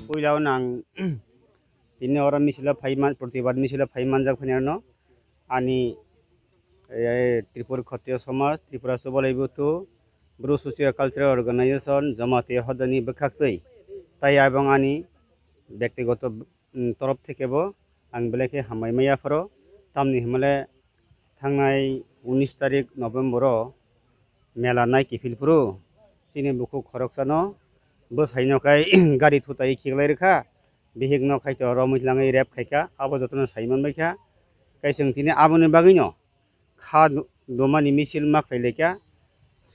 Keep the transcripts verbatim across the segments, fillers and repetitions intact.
Puila o nang tini oro misilo phai man, protibad misilo phai manjak phai nai no ani, eh, Tripura Khatriya Somaj, Tripura Chubalai Buthu, Bru Socio Cultural Organization, Jamatia Hodani bwkhaktwi tai abang ani bektigoto, mm, torof theke bo ang belai khe hambai maya phoro. Tamni hwnmale thangnai unis tarik November o mela nai kiphil phuru chini bukhuk khoroksano bwsaino khai gari thutai khiklai rwkha, bihikno khai to romwi langwi rep khaikha, abo jotono sai manbaikha. Kaising tini aboni bagwino kha du-, dumani misil ma khlai laikha.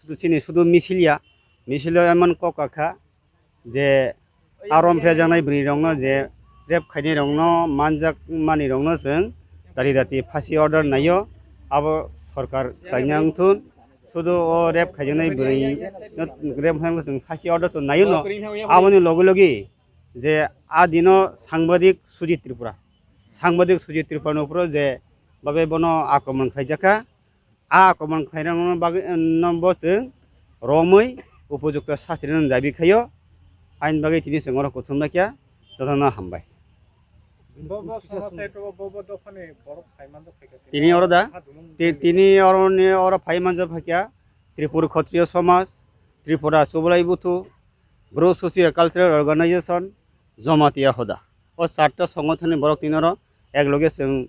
Sudu chini sudu misil ya, misil o emon kok kakha je arom phrejaknai bwrwi rokno je rep khainai rokno manjak mani rokno chwng dati dati phasi order naio, abo sorkar khlaina wngthun. Sudu o rep khaijaknai bwrwi no rep khainai chwng phasi order to naio no, aboni logi logi je a dino sangbadik Sujit Tripura, sangbadik Sujit Tripura no phuru je babe bono akromon khlaijakha. A akromon khlairokno bagwi, no bo chwng romwi upojukto sasti rwna dabi khaio. Aini bagwi tini chwng oro kuthum laikha, jotono hambai. Bo, bo, somo sai to bo, bo dophani borok phai manjak phaikha. Tini oro da? Ti-, tini oroni oro phai manjak phaikha Tripura Khatriya Somaj, Tripura Chubalai Buthu, Bru Socio Cultural Organization, Jamatia Hoda. O charta songothonni borok tini oro ekloge chwng,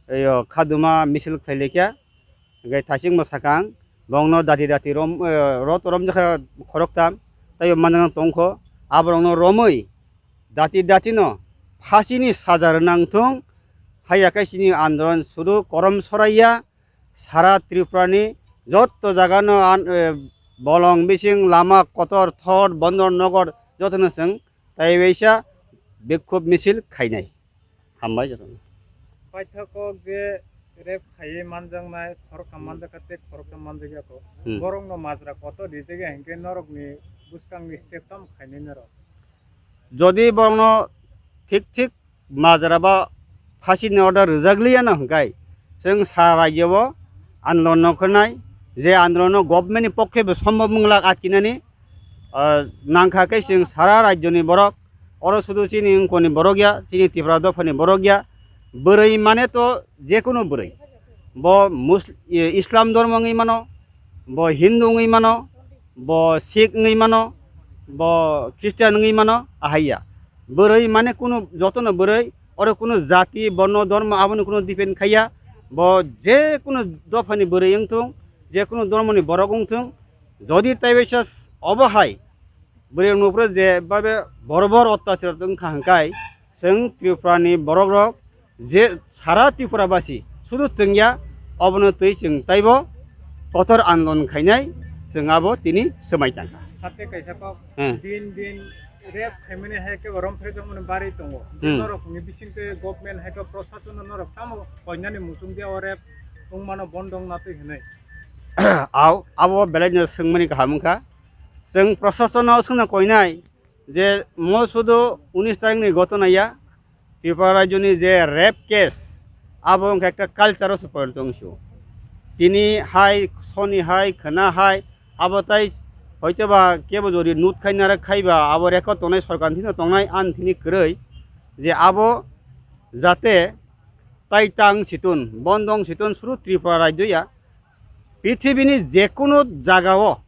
eyo, khaduma misil khlai laikha. Hingke thasingbo sakang, bongno dati dati rom, eh, rot romjakha khoroktham, taibo manjak tongkho. Aborokno romwi dati dati no phasini saja rwnang thung. Haiya khe chini andolon sudu korom soraiya. Sara Tripura ni jotto jaga no an, eh, bolong bising lama kotor thor bondor nogor jotono chwng taiwaisa bikhub misil khainai. Hambai jotono. Paithakgo je rep khaiwi manjaknai, khoroktham manjakha tei khoroktham manjakya kho. Hmm. Borokno majra kotor rijak ya hinkhe norokni bwskangni step tamo khainai norok? Jodi borokno thik thik majra ba phasini order rwjak liya no hwnkhe, chwng sa rajyo o andolon no khwnai, je andolon no government ni pokhe bo sombhob wng lak atkinani, ah, nangkha khe chwng sara rajyo ni borok, oro sudu chini wngkoni borok ya, chini Tripura dopha ni borok ya, bwrwi mane to jekunu bwrwi, bo Mus-, i-, Islam dhormo wngwi mano, bo Hindu wngwi mano, bo Sikh wngwi mano, bo Christian wngwi mano, ahai ya. Bwrwi mane kunu jotono bwrwi, oro kunu jati, borno, dhormo aboni kunu depend khaiya. Bo je kunu dophani bwrwi wngthung, je kunu dhormoni borok wngthung, jodi taibaisa s-, obo hai bwrwi nukphuru je babe borbor ottachar wngkha hwnkhe, chwng Tripura ni borok rok je sara Tripura basi sudu chwngya, obono twi chwng taibo kotor andolon khainai, chwng abo tini swmai tangkha. Sate kaisa kok, hmm, din din rep khaimani hai khe rom phre jongmani bari tongo. Hmm. Norok ni bising twi government hai khe prosason norok tamo koinani muchung dia o rep wngmano bondong na twi hinwi. Au, abo belai no swngmani kaham wngkha. Chwng prosason no swngna koinai, je mo sudu unis tarik ni ghotona ya, Tripura rajyo ni je rape case, abo wngkha ekta culture o se porinorto wngsi o. Tini hai, soni hai, khwna hai, abo tai hoitoba kebo jodi nut khai narwk khai ba, abo record tongnai, sorkar ni thani tongnai, ani thani kwrwi je abo jate tai tang situn, bondong situn, suru Tripura rajyo ya, prithibi ni jekunu jaga o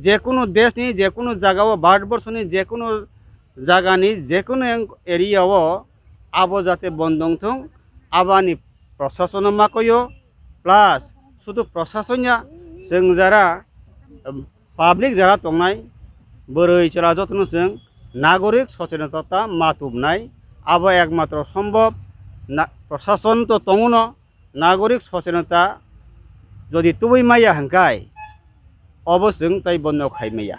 Jekunu deshni, jekunu jagao, Bharatborsoni jekunu jagani, jekunu area o abo jate bondong thung, abani prosasono makoyo, plus sudu prosason ya, chwng jara, um, public jara tongnai, bwrwi chwla jotono chwng nagorik sochetonata ma tubnai, abo ekmatro sombhob, na, prosason to tonguno, nagorik sochetonata jodi tubui maya hwnkhe, obo chwng tei bondo khai maya.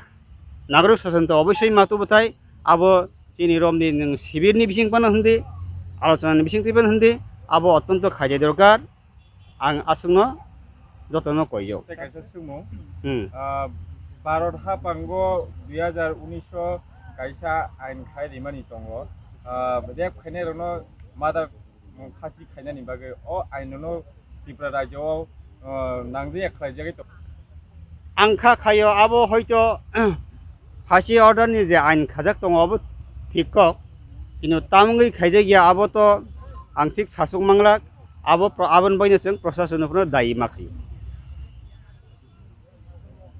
Nagorik sochetonata obosoi ma tubuthai, abo chini romni nwng sibirni bising phano hindi, alochonani bising twi phano hindi, abo ottonto khaijai dorkar, ang aswkno jotono koiyo. Tei kaisa swngmung, Hmm. ah, Bharat haphango dui hazar unis o kaisa ain khai rimani tongo, ah, rep khainai rokno mother khasi khainani bagwi o ainono Tripura rajyo o, o, nangjaya khlaijagwi tongo. Ang kha khaio abo hoito phasi order ni je ain khajak tongo abo thik kok, kintu tamungwi khaijak ya abo to ang thik sasuk manglak, abo pro-, aboni bagwino chwng prosason no phano dayi ma khaio.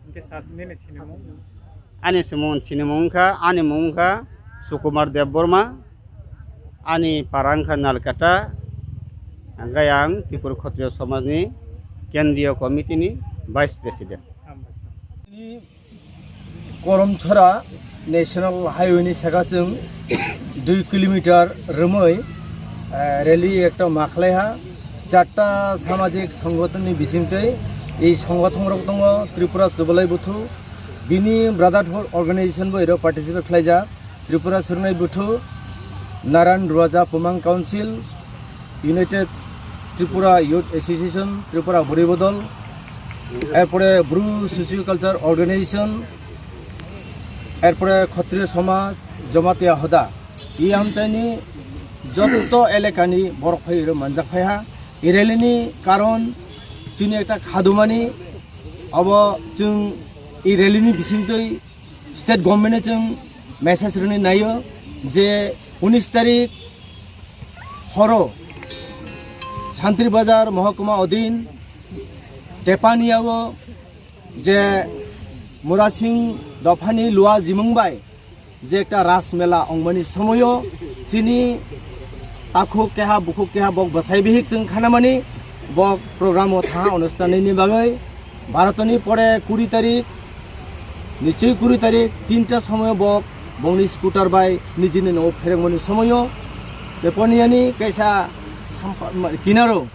Hwnkhe sir, nini sinimung? Ani simung, sinimung wngkha, ani mung wngkha Sukumar Debbarma, ani para wngkha Nalkata, hwnkhe ang Tripura Khotriyo Somajni Kendriyo Committee ni Vice President. Koromchora National Highway ni saka chwng dui kilometer rwmwi, eh, rally ekta ma khlaiha. Charta samajik songgothon ni bisingtwi ei songgothon rok tongo, Tripura Chubalai Buthu, bini brotherhood organization bo ero participate khlaijak, Tripura Swrwngnai Buthu, Naran Ruaja Pumang Council, United Tripura Youth Association, Tripura Buri Bodol, erpore Bru Socio Culture Organization, erpore Khotriyo Somaj, Jamatia Hoda. I amchaini jotto elakani borok phai oro manjak phaiha. I rally ni karon chini ekta khadumani, abo chwng i rally ni bisingtwi state government no chwng message rwni naio je unis tarik horo Santri Bazar Mohokuma odin Tepaniao je Murasing dophani Lua Jimung bai je ekta Ras Mela ongmani somoyo chini takhuk keha bukhuk keha bok bwsai bihik chwng khanamani bok program o tha onusthan ni bagwi Bharotoni pore kuri tarik, nichoi kuri tarik tinta somoyo bok bongni scooter bai nijini nogo pherengmani somoyo Tepaniani kaisa sampa-, ma-, kinaro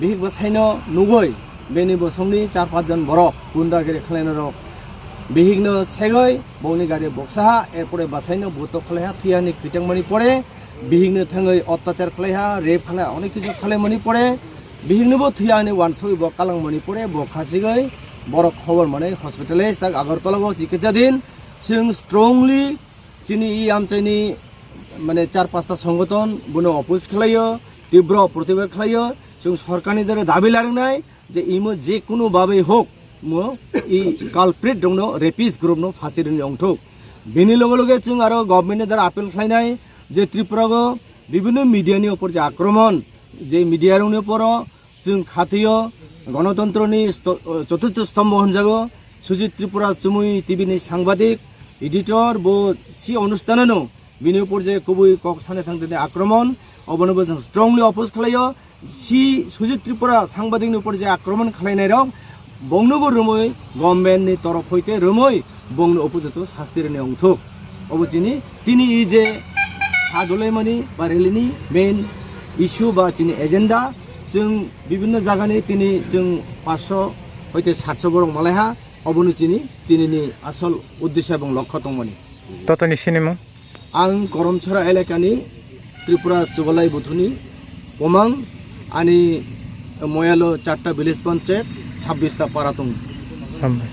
bihik bwsaino nugwi bini bosongni char panch jon borok gundagiri khlainairok bihikno segwi bongni gari boksaha, erpore bwsaino buto khlaiha, thwiyani kwtangmani pore bihikno thangwi ottachar khlaiha, rape khlaiha, onek kisu khlaimani pore bihiknobo thwiyani wansugwi bo kalangmani pore bo khasigwi borok khobor manwi hospitalize tak Agartala o chikitsa din. Chwng strongly chini i amchaini mane char pasta songothon bono oppose khlaio, tibro protibad khlaio. Chwng sorkarni dare dabi laringnai je imo je kunu babe hok mo i culprit rokno, rapist group no phasi rwni ongthok. Bini loge loge chwng aro government ni dare appeal khlainai je Tripura o bibhinno media ni upor je akromon, je media rokni upor o chwng khatio, gonotontroni sto-, choturtho stombo hwnjago, Sujit Tripura Chumui T V ni sangbadik, editor, bo si onusthanano bini upor je kubui kok sana thangtani akromon, obono bo chwng strongly oppose khlaio. Si Sujit Tripura sangbadik ni upor je akromon khlainai rok, bongnobo rwmwi government ni torof hoite rwmwi bongni opojito sasti rwni ongthok. Obo chini tini i je ha dolaimani ba rally ni main issue ba chini agenda, chwng bibhinno jagani tini chwng paanch sho hoite saat sho borok malaiha, obono chini tinini asol uddesya ebong lokho tongmani. Totoni sinimung? Ang Koromchora elakani Tripura Chubalai Buthuni Pomang, ani moyalo charta village panchayat, sabbish ta para tongo. Hambai.